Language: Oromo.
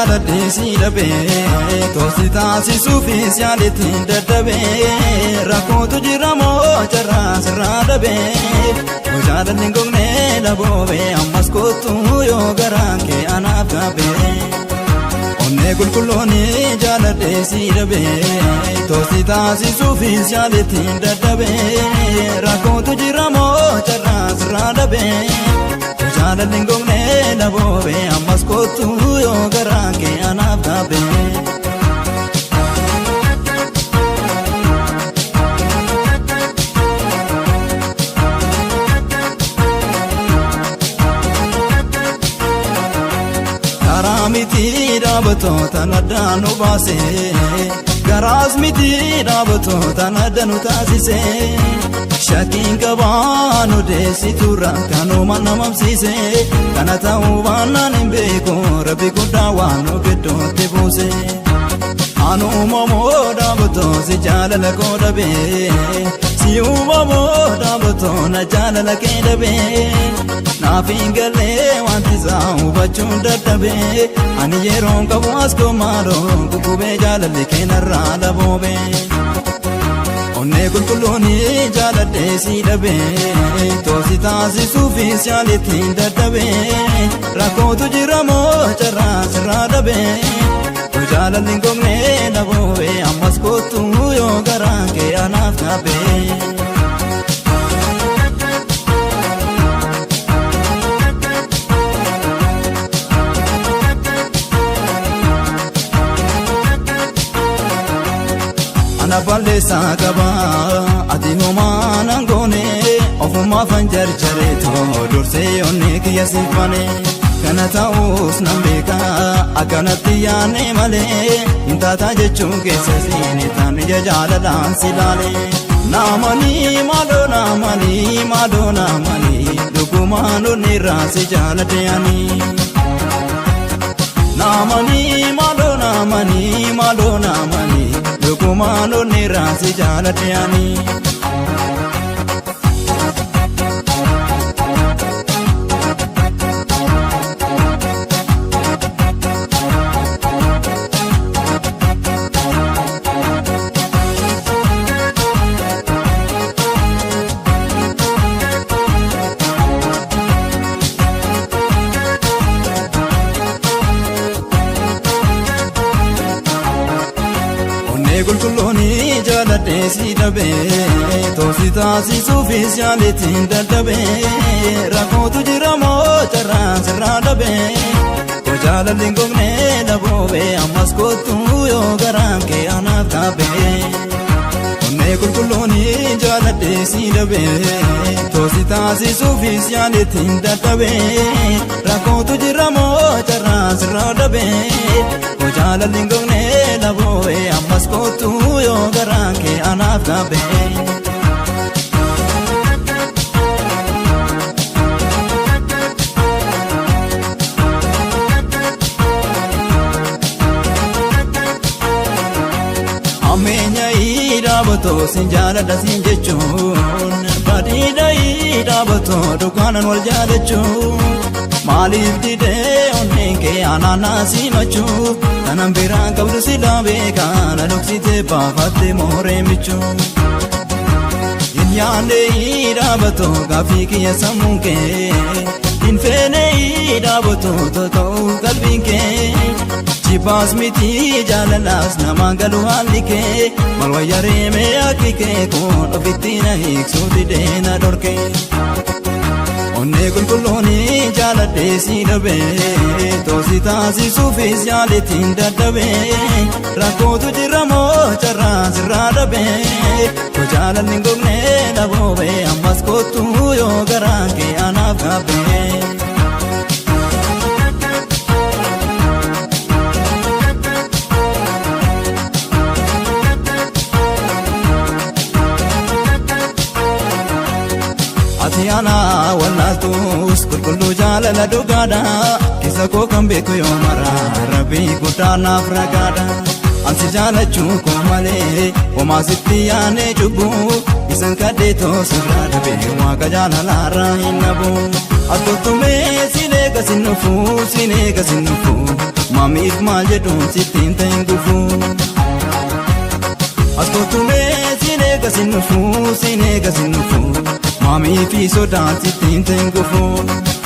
Jaaladhee si dhabee, toosi taasisuufis yaaletti dadhabee, rakkootu jira moo carraa sirraa dhabee? Jaalalli hin gogne laboobee, ammas kootu yoo garaan kee anaaf gaabee. Onnee qulqulloonni jaaladhee si dhabee, toosi taasisuufis yaaletti dadhabee, rakkootu jira moo carraa sirraa dhabee? Jaalalli hin gogne laboobee, ammas kootu yoo garaan kee anaaf gaabee. Karaa miti dhaabattoota addaan nu baase, garaas miti dhaabattoota adda nu taasise. Shakkiin qabaa nu deessiturra kanuma namamsiise, kana ta'uu baannaan hin beeku, rabbi guddaa waan nu gidduutti buuse. Anu uumamoo dhaabatoo si jaalala koo dhabee, si uumamoo dhaabatoo na jaalala kee dhabee, naaf hin galee wanti isaa hubachuun dadhabee, ani yeroon qabu as koomaaloo kukkubee jaalalli keenarraa dhaboobee. Onnee qulqulloonni jaaladhee si dhabee, toosi taasisuufis yaaletti dadhabee, rakkootu jira moo carraa sirraa dhabee? Jaalalli hin gogne dhaboobee, ammas kootu yoo garaan kee anaaf gaabee. Ana balleessaa qaba, ati homaa nan goone, ofumaaf an jarjareetoo dursee onnee kiyya siifane. Kana ta'us nan beeka, akkanatti yaanne malee hin taataa jechuun keessa siini taan ija jaalalaan si laale. Naamanii maaloo, naamanii maaloo, naamanii dhugumaan onnirraa si jaaladhe ani. Naamanii maaloo, naamanii maaloo, naamanii dhugumaan onnirraa si jaaladhe ani. Onnee qulqulloonni jaaladhee si dhabee, toosi taasisuufis yaaletti dadhabee, rakkootu jira moo carraa sirraa dhabee? Jaalalli hin gogne dhaboobee, ammas kootu yoo garaan kee anaaf gaabee. Onnee qulqulloonni jaaladhee si dhabee, toosi taasisuufis yaaletti dadhabee, rakkootu jira moo carraa sirraa dhabee? Jaalalli hin gogne dhaboobee, ammas kootu yoo garaan kee anaaf gaabee. Ammeenya dhaabatoo sin jaaladha sin jechuun badiidha, dhaabatoo dhugaanan wal jaalachuun maaliif didee onneen kee anaanaa simachuu? Kanan biraan qabdu silaa beekaa, na dhoksitee baafatte mooree michuu. Hin yaadne dhaabatoo gaaffii kiyya sammuun kee, hin feene dhaabatoo tota'uu qalbiin kee. Jibbaas miti jaalalaas namaan galu haalli kee, maal wayya reemee akki kee kun ofitti na hiiksuu didee na dhorke. Onnee qulqulloonni jaaladhee si dhabee, toosi taasisuufis yaaletti dadhabee, rakkootu jira moo carraa sirraa dhabee? Jaalalli hin gogne dhaboobee, ammas kootu yoo garaan kee anaaf gaabee. Ati ana wallaaltus qulqulluu jaalala dhugaadha, keessa koo kan beeku yoo mara rabbii guddaa naaf ragaadha. Ansi jaalachuu koo malee homaa sitti yaanee cubbuu isan kadheetoo sirraa dhabe, waaqa jaalalaarraa hin dhabu. As kottumee silee eega sin dhufu, sin eega sin dhufu, maamiif maal jedhuun sittiin ta'in gufu. As kottumee sin eega sin dhufu, sin eega sin dhufu, maamii fi sodaan sittiin ta'in gufu.